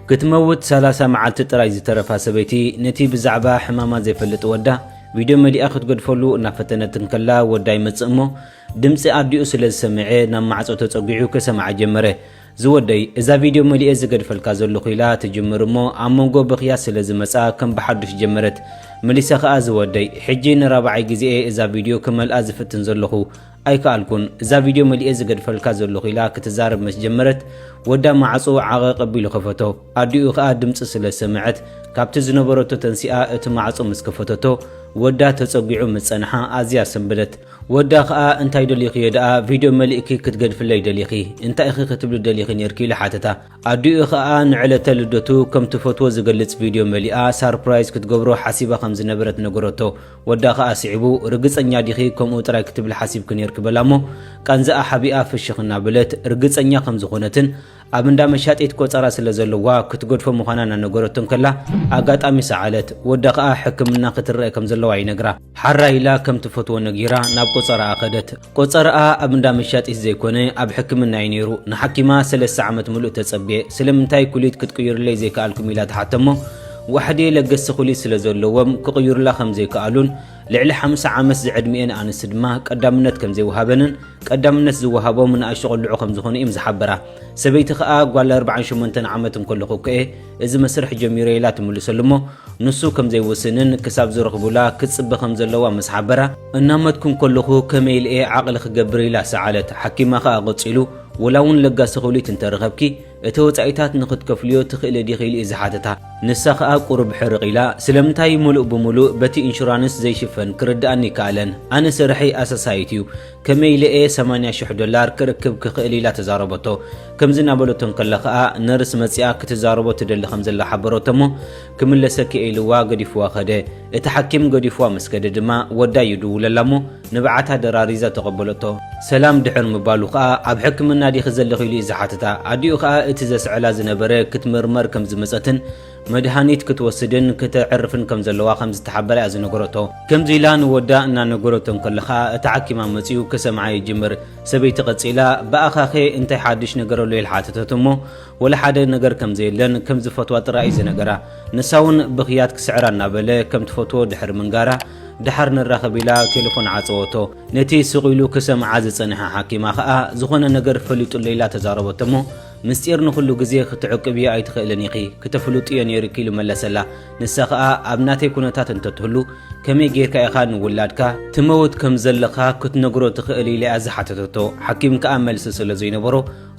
ክትመውት ሰላሳ መዓልቲ ጥራይ ዝተረፋ ሰበይቲ፣ ነቲ ብዛዕባ ሕማማ ዘይፈልጥ ወዳ ቪድዮ መሊኣ ክትገድፈሉ እናፈተነት እንከላ፣ ወዳ ይመጽእ እሞ፣ ድምጺ ኣዲኡ ስለ ዝሰምዐ፣ ናብ ማዕጾ ተጸጒዑ ክሰምዓ ጀመረ። "ዝወደይ፣ እዛ ቪድዮ መሊኤ ዝገድፈልካ ዘለኹ" ኢላ ትጅምር እሞ፣ ኣብ መንጎ ብኽያት ስለ ዝመጻ፣ ከም ብሓዱሽ ጀመረት። መሊሳ ኸኣ፣ "ዝወደይ፣ ሕጂ ንራብዓይ ግዜ'የ እዛ ቪድዮ ክመልኣ ዝፍትን ዘለኹ። ኣይከኣልኩን። እዛ ቪድዮ መሊኤ ዝገድፈልካ ዘለኹ" ኢላ ክትዛረብ ምስ ጀመረት፣ ወዳ ማዕጾ ዓቐቕ ኣቢሉ ከፈቶ። ኣዲኡ ኸኣ ድምጺ ስለ ዝሰምዐት፣ ካብቲ ዝነበረቶ ተንሲኣ እቲ ማዕጾ ምስ ከፈተቶ፣ ወዳ ተጸጒዑ ምስ ጸንሓ ኣዝያ ሰንበደት። ወዳ ኸኣ፣ "እንታይ ደሊኽዮ ደኣ? ቪድዮ መሊእኪ ክትገድፍለይ ደሊኺ? እንታይ ኢኺ ክትብሊ ደሊኺ ኔርኪ?" ኢሉ ሓተታ። ኣዲኡ ኸኣ ንዕለተ ልደቱ ከም ትፈትዎ ዝገልጽ ቪድዮ መሊኣ ሳርፕራይዝ ክትገብሮ ሓሲባ ከም ዝነበረት ነገረቶ። ወዳ ኸኣ ስዒቡ፣ "ርግጸኛ ዲኺ ከምኡ ጥራይ ክትብሊ ሓሲብኪ ኔርኪ?" በላ እሞ፣ ቃንዛኣ ሓቢኣ ፍሽኽ እናበለት፣ ርግጸኛ ከም ዝኾነትን ኣብ እንዳ መሻጢት ቆጸራ ስለ ዘለዋ ክትገድፎ ምዃና እናነገረቶ እንከላ፣ ኣጋጣሚ ሰዓለት። ወዳ ኸኣ ሕክምና ክትረአ ከም ዘለዋ ይነግራ። ሓራይ ኢላ ከም ትፈትዎ ነጊራ ናብ ቆጸራኣ ኸደት። ቆጸራኣ ኣብ እንዳ መሻጢት ዘይኮነ፣ ኣብ ሕክምና እዩ ነይሩ። ንሓኪማ ሰለስተ ዓመት ምሉእ ተጸብየ፣ "ስለምንታይ ኩሊት ክትቅይሩለይ ዘይከኣልኩም?" ኢላ ትሓቶ እሞ፣ ዋሕዲ ለገስቲ ኩሊት ስለ ዘለዎም ክቕይሩላ ከም ዘይከኣሉን፣ ልዕሊ ሓምሳ ዓመት ዝዕድሚኤን ኣንስቲ ድማ ቀዳምነት ከም ዘይወሃበንን፣ ቀዳምነት ዝወሃቦም ንኣሽቱ ቆልዑ ከም ዝኾኑ እዮም ዝሓበራ። ሰበይቲ ኸኣ፣ "ጓል ኣርባዓን ሸሞንተን ዓመት እንከለኹ እኮ እየ እዚ መስርሕ ጀሚረ" ኢላ ትምልሰሉ እሞ፣ ንሱ ከም ዘይውስንን ክሳብ ዝረኽቡላ ክትጽበ ከም ዘለዋ ምስ ሓበራ፣ "እናመትኩ እንከለኹ ከመይ ኢለ እየ ዓቕሊ ክገብር?" ኢላ ሰዓለት። ሓኪማ ኸኣ ቀጺሉ፣ "ወላ እውን ለጋሲ ኩሊት እንተረኸብኪ፣ እቲ ወጻኢታት ንኽትከፍልዮ ትኽእሊ ዲኺ?" ኢሉ እዩ ዝሓተታ። ንሳ ኸኣ ቁሩብ ሕርቕ ኢላ፣ "ስለምንታይ ምሉእ ብምሉእ በቲ ኢንሹራንስ ዘይሽፈን ክርድኣኒ ይከኣለን? ኣነ ስርሐይ ኣሳሳይት እዩ። ከመይ ኢለ እየ ሰማንያ ሽሕ ዶላር ክርክብ ክኽእል?" ኢላ ተዛረበቶ። ከምዚ እናበለቶ እንከላ ኸኣ፣ ነርስ መጺኣ ክትዛረቦ ትደሊ ከም ዘላ ሓበረቶ እሞ፣ "ክምለሰኪ እየ" ኢልዋ ገዲፍዋ ኸደ። እቲ ሓኪም ገዲፍዋ ምስ ከደ ድማ፣ ወዳ ይድውለላ እሞ፣ ንብዓታ ደራሪዛ ተቐበለቶ። ሰላም ድሕር ምባሉ ኸኣ፣ "ኣብ ሕክምና ዲኺ ዘለኺ?" ኢሉ እዩ ዝሓተታ። ኣዲኡ ኸኣ እቲ ዘስዕላ ዝነበረ ክትምርመር ከም ዝመጸትን መድሃኒት ክትወስድን ክተዕርፍን ከም ዘለዋ ከም ዝተሓበራ እያ ዝነገረቶ። ከምዚ ኢላ ንወዳ እናነገረቶ እንከላ ኸኣ፣ እቲ ሓኪማ መጺኡ ክሰምዓ ይጅምር። ሰበይቲ ቀጺላ፣ "ብኣኻኸ እንታይ ሓድሽ ነገር ኣሎ?" ኢላ ሓተተቶ እሞ፣ ወላ ሓደ ነገር ከም ዘየለን ከም ዝፈትዋ ጥራይ እዩ ዝነገራ። ንሳ እውን ብኽያት ክስዕራ እናበለ ከም ትፈትዎ ድሕሪ ምንጋራ፣ "ደሓር ንራኸብ" ኢላ ቴሌፎን ዓጸወቶ። ነቲ ስቕ ኢሉ ክሰምዓ ዝጸንሐ ሓኪማ ኸኣ፣ "ዝኾነ ነገር ፈሊጡለይ" ኢላ ተዛረበቶ እሞ፣ "ምስጢር ንኹሉ ግዜ ክትዕቅብዮ ኣይትኽእልን ኢኺ፣ ክተፍልጥዮ ነይሩኪ" ኢሉ መለሰላ። ንሳ ኸኣ፣ "ኣብ ናተይ ኩነታት እንተትህሉ፣ ከመይ ጌርካ ኢኻ ንውላድካ ትመውት ከም ዘለኻ ክትነግሮ ትኽእል?" ኢላ እያ ዝሓተተቶ። ሓኪም ከኣ መልሲ ስለ ዘይነበሮ፣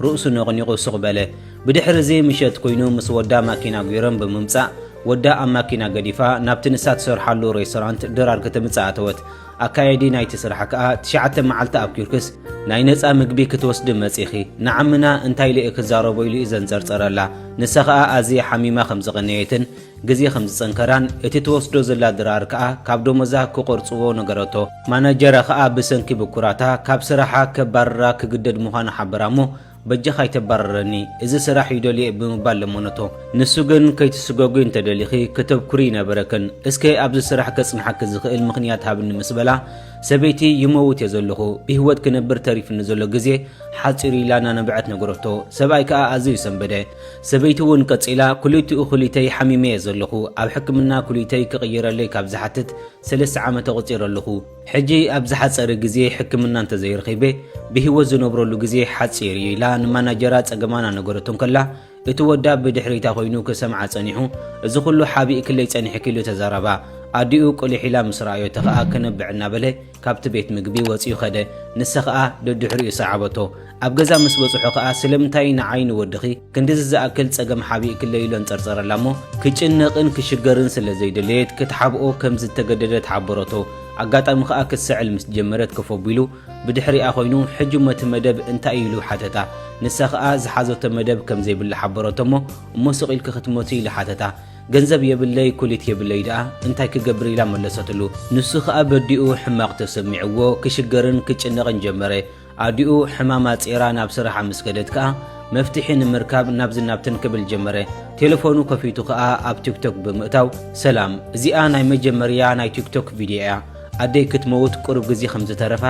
ርእሱ ነቕኒቑ ስቕ በለ። ብድሕሪ እዚ ምሸት ኮይኑ ምስ ወዳ ማኪና ጌሮም ብምምጻእ፣ ወዳ ኣብ ማኪና ገዲፋ ናብቲ ንሳ ትሰርሓሉ ሬስቶራንት ድራር ከተምጽእ ኣተወት። ኣካያዲ ናይቲ ስራሕ ከኣ ትሽዓተ መዓልቲ ኣብ ኪርክስ ናይ ነጻ ምግቢ ክትወስዲ መጺኺ፣ ንዓምና እንታይ ኢለ እየ ክዛረቦ ኢሉ እዩ ዘንጸርጸረላ። ንሳ ከኣ ኣዝያ ሓሚማ ከም ዝቐነየትን ግዜ ከም ዝጸንከራን እቲ ትወስዶ ዘላ ድራር ከኣ ካብ ደሞዛ ክቆርጽዎ ነገረቶ። ማናጀራ ከኣ ብሰንኪ ብኩራታ ካብ ስራሓ ከባርራ ክግደድ ምዃኑ ሓበራ እሞ፣ "በጃኻ ኣይተባርረኒ፣ እዚ ስራሕ ይደልዮ" ብምባል ለመነቶ። ንሱ ግን፣ "ከይትስጎጊ እንተደሊኺ፣ ከተብኩሪ ይነበረክን። እስከ ኣብዚ ስራሕ ከጽንሓኪ ዝኽእል ምኽንያት ሃብኒ" ምስ በላ፣ ሰበይቲ፣ "ይመውት እየ ዘለኹ፣ ብህይወት ክነብር ተሪፍኒ ዘሎ ግዜ ሓጺሩ" ኢላ እናነብዐት ነገረቶ። ሰብኣይ ከኣ ኣዝዩ ሰንበደ። ሰበይቲ እውን ቀጺላ፣ "ክልቲኡ ኩሊተይ ሓሚመ እየ ዘለኹ፣ ኣብ ሕክምና ኩሊተይ ክቕይረለይ ካብ ዝሓትት ሰለስተ ዓመት ኣቑጺረ ኣለኹ። ሕጂ ኣብ ዝሓጸረ ግዜ ሕክምና እንተዘይረኺበ፣ ብህይወት ዝነብረሉ ግዜ ሓጺር እዩ" ኢላ ንማናጀራ ጸገማና ነገረቶ እንከላ፣ እቲ ወዳ ብድሕሪታ ኮይኑ ክሰምዓ ጸኒሑ፣ "እዚ ኩሉ ሓቢእክለይ ጸኒሕኪ" ኢሉ ተዛረባ። ኣዲኡ ቁሊሕ ኢላ ምስ ረኣዮቶ ከኣ ክነብዕ እናበለ ካብቲ ቤት ምግቢ ወጺኡ ከደ። ንሳ ከኣ ደድሕሪኡ ሰዓበቶ። ኣብ ገዛ ምስ በጽሑ ከኣ፣ "ስለምንታይ ንዓይ ንወድኺ ክንድዚ ዝኣክል ጸገም ሓቢእክለይ?" ኢሉ ኣንጸርጸረላ እሞ፣ ክጭነቕን ክሽገርን ስለ ዘይደለየት ክትሓብኦ ከም ዝተገደደት ሓበረቶ። ኣጋጣሚ ከኣ ክትስዕል ምስ ጀመረት ኮፍ ኣቢሉ ብድሕሪኣ ኮይኑ፣ "ሕጂ እሞ እቲ መደብ እንታይ እዩ?" ኢሉ ሓተታ። ንሳ ከኣ ዝሓዘቶ መደብ ከም ዘይብላ ሓበረቶ እሞ፣ "እሞ ስቕ ኢልኪ ክትሞቲ?" ኢሉ ሓተታ። "ገንዘብ የብለይ፣ ኩሊት የብለይ ደኣ እንታይ ክገብር?" ኢላ መለሰትሉ። ንሱ ከኣ በዲኡ ሕማቕ ተሰሚዕዎ ክሽገርን ክጭነቕን ጀመረ። ኣዲኡ ሕማማ ጼራ ናብ ስራሓ ምስ ከደት ከኣ፣ መፍትሒ ንምርካብ ናብዚ ናብትን ክብል ጀመረ። ቴሌፎኑ ከፊቱ ከኣ ኣብ ቲክቶክ ብምእታው፣ "ሰላም፣ እዚኣ ናይ መጀመርያ ናይ ቲክቶክ ቪድዮ እያ። ኣደይ ክትመውት ቁሩብ ግዜ ከም ዝተረፋ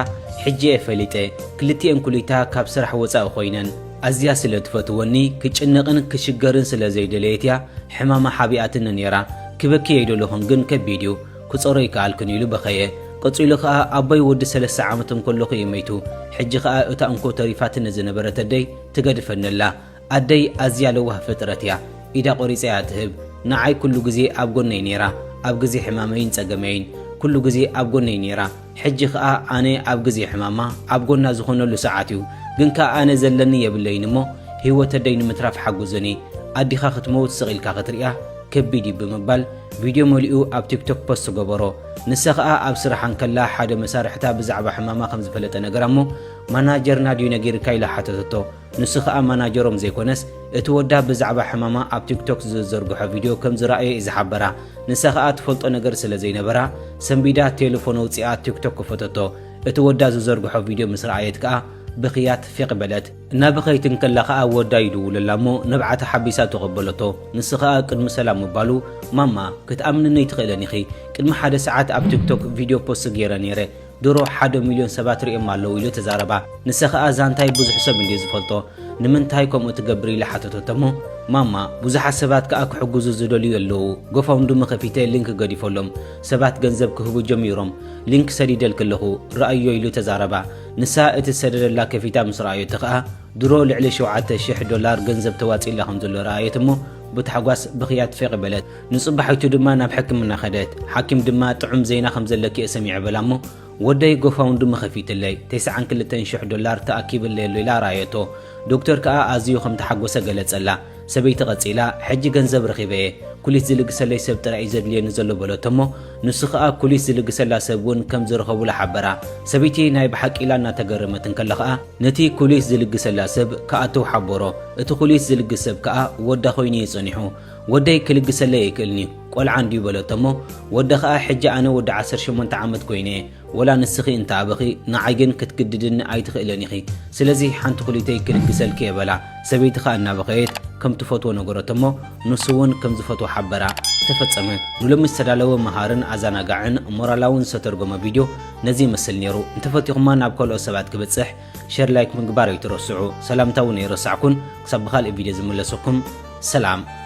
ሕጂ እየ ፈሊጠ። ክልቲኤን ኩሊታ ካብ ስራሕ ወጻኢ ኮይነን። ኣዝያ ስለ ትፈትወኒ፣ ክጭነቕን ክሽገርን ስለ ዘይደለየት እያ ሕማማ ሓቢኣትኒ ነይራ። ክበኪ ኣይደለኹን፣ ግን ከቢድ እዩ። ክጾሮ ኣይከኣልኩን ኢሉ በኸየ። ቀጺሉ ከኣ፣ ኣቦይ ወዲ ሰለስተ ዓመት እንከለኹ እዩ መይቱ። ሕጂ ከኣ እታ እንኮ ተሪፋትኒ ዝነበረት ኣደይ ትገድፈኒ ኣላ። ኣደይ ኣዝያ ለዋህ ፍጥረት እያ። ኢዳ ቆሪጻ እያ ትህብ። ንዓይ ኩሉ ግዜ ኣብ ጎነይ ነይራ፣ ኣብ ግዜ ሕማመይን ጸገመይን። ኩሉ ግዜ ኣብ ጎነይ ነይራ። ሕጂ ከኣ ኣነ ኣብ ግዜ ሕማማ ኣብ ጎና ዝኾነሉ ሰዓት እዩ። ግን ከኣ ኣነ ዘለኒ የብለይን እሞ፣ ህይወት ኣደይ ንምትራፍ ሓጉዙኒ። ኣዲኻ ክትመውት ስቕ ኢልካ ክትርእያ ከቢድ እዩ ብምባል ቪድዮ መሊኡ ኣብ ቲክቶክ ፖስት ገበሮ። ንሳ ከኣ ኣብ ስራሓ እንከላ ሓደ መሳርሕታ ብዛዕባ ሕማማ ከም ዝፈለጠ ነገራ እሞ፣ ማናጀርና ድዩ ነጊርካ ኢላ ሓተተቶ። ንሱ ከኣ ማናጀሮም ዘይኮነስ፣ እቲ ወዳ ብዛዕባ ሕማማ ኣብ ቲክቶክ ዝዘርግሖ ቪድዮ ከም ዝረኣየ እዩ ዝሓበራ። ንሳ ከኣ ትፈልጦ ነገር ስለ ዘይነበራ፣ ሰንቢዳ ቴሌፎን ኣውጺኣ ቲክቶክ ከፈተቶ። እቲ ወዳ ዝዘርግሖ ቪድዮ ምስ ረኣየት ከኣ ብኽያት ፌቕ በለት። እናበኸየት እንከላ ከኣ ወዳ ይድውለላ እሞ ንብዓታ ሓቢሳ ተቐበለቶ። ንሱ ከኣ ቅድሚ ሰላም ምባሉ፣ ማማ፣ ክትኣምንኒ ኣይትኽእልን ኢኺ። ቅድሚ ሓደ ሰዓት ኣብ ቲክቶክ ቪድዮ ፖስት ገይረ ነይረ። ድሮ ሓደ ሚልዮን ሰባት ርእዮም ኣለዉ ኢሉ ተዛረባ። ንሳ ከኣ ዛንታይ ብዙሕ ሰብ እንድዩ ዝፈልጦ፣ ንምንታይ ከምኡ ትገብር ኢላ ሓተተቶ እሞ፣ ማማ፣ ብዙሓት ሰባት ከኣ ክሕግዙ ዝደልዩ ኣለዉ። ጎፋውንድሚ ከፊተ ሊንክ ገዲፈሎም፣ ሰባት ገንዘብ ክህቡ ጀሚሮም። ሊንክ ሰዲደልኪ ኣለኹ፣ ረኣዮ ኢሉ ተዛረባ። ንሳ እቲ ዝሰደደላ ከፊታ ምስ ረኣየቶ ከኣ፣ ድሮ ልዕሊ ሸውዓተ ሽሕ ዶላር ገንዘብ ተዋጺእላ ከም ዘሎ ረኣየት እሞ፣ ብታሕጓስ ብኽያት ፌቕ በለት። ንጽባሒቱ ድማ ናብ ሕክምና ከደት። ሓኪም ድማ፣ ጥዑም ዜና ከም ዘለኪ እየ ሰሚዐ በላ እሞ፣ ወደይ ጎፋውንድሚ ከፊትለይ፣ ተስዓን ክልተን ሽሕ ዶላር ተኣኪብለይ ኣሎ ኢላ ረኣየቶ። ዶክተር ከኣ ኣዝዩ ከም ተሓጎሰ ገለጸላ። ሰበይቲ ቀጺላ፣ ሕጂ ገንዘብ ረኺበ እየ፣ ኩሊት ዝልግሰለይ ሰብ ጥራይ እዩ ዘድልየኒ ዘሎ በለቶ እሞ፣ ንሱ ከኣ ኩሊት ዝልግሰላ ሰብ እውን ከም ዝረኸቡላ ሓበራ። ሰበይቲ ናይ ብሓቂ ኢላ እናተገረመት እንከላ ከኣ፣ ነቲ ኩሊት ዝልግሰላ ሰብ ክኣትው ሓበሮ። እቲ ኩሊት ዝልግስ ሰብ ከኣ ወዳ ኮይኑ እዩ ጸኒሑ። ወደይ ክልግሰለይ ኣይክእልን እዩ፣ ቆልዓ እንድዩ በለቶ እሞ፣ ወዳ ከኣ ሕጂ ኣነ ወዲ ዓሰርተ ሸሞንተ ዓመት ኮይነ እየ፣ ወላ ንስኺ እንተ ኣበኺ ንዓይ ግን ክትግድድኒ ኣይትኽእልን ኢኺ። ስለዚ ሓንቲ ኩሊተይ ክልግሰልኪ እየ በላ። ሰበይቲ ከኣ እናበኸየት ከም ትፈትዎ ነገረቶ እሞ፣ ንሱ እውን ከም ዝፈትዎ ሓበራ። ተፈጸመ። ንሎሚ ዝተዳለወ መሃርን ኣዘናጋዕን ሞራላውን ዝተተርጎመ ቪድዮ ነዚ ይመስል ነይሩ። እንተፈቲኹማ ናብ ካልኦት ሰባት ክበጽሕ ሸር ላይክ ምግባር ኣይትረስዑ። ሰላምታ እውን ኣይረሳዕኩን። ክሳብ ብኻልእ ቪድዮ ዝምለሰኩም ሰላም።